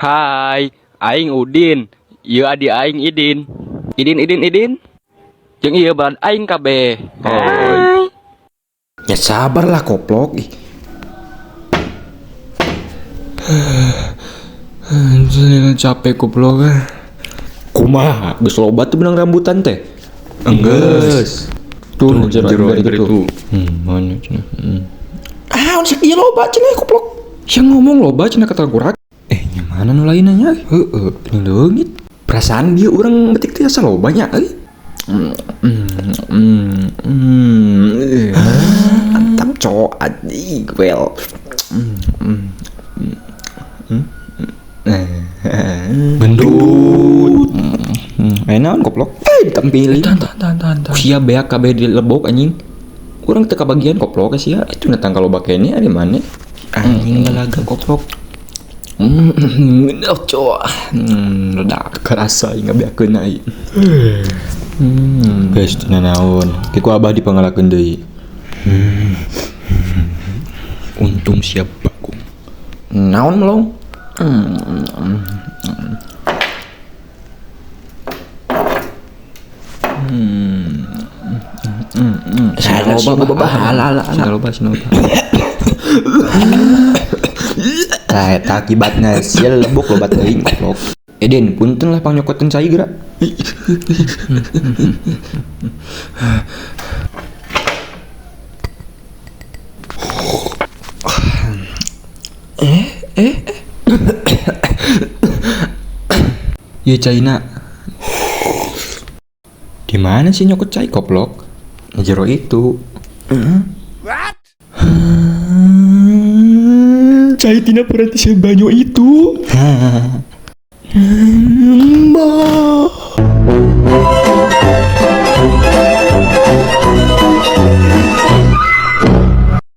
Hai, aing Udin. Ieu adi aing Idin. Idin, Idin, Idin. Jeung ieu balad aing kabeh. Hai. Ya sabar lah koplok. Ih. Anjir, capek goblok. Kumaha geus loba tuh benang rambutan teh? Enggeus. Tuh, jero jero ember ember itu. itu. Mana cenah? Ah, sakieu loba cenah koplok. Yang ngomong loba cenah kata kurak. Nya mana nu lainnya nya? Heeh, ini leungit. Perasaan dia urang betik teh asa loba nya euy. Mantap cowok adik well. Gendut. Enak koplok. Ditampilin. Tahan, tahan, tahan, tahan, tahan. Sia beak kabeh di lebok anjing. Urang teu kabagian koplok sia. Itu natang kalau bakene ari mana? Anjing balaga goblok. Oh, cowok. Rada kerasa aing ngabeakeun ai. Geus teu naon. Ki ku abah dipangalakeun deui. Untung siap bagong. Naon melong? Sina loba, loba, bah. Sina loba, sina loba. Tah eta akibatna sia lebok loba teuing goblok. Eden punten lah pangnyokoteun cai geura. Ieu caina. Di mana sih nyokot cai koplok? Di jero itu. Cai tina peranti banyu itu. Mbak.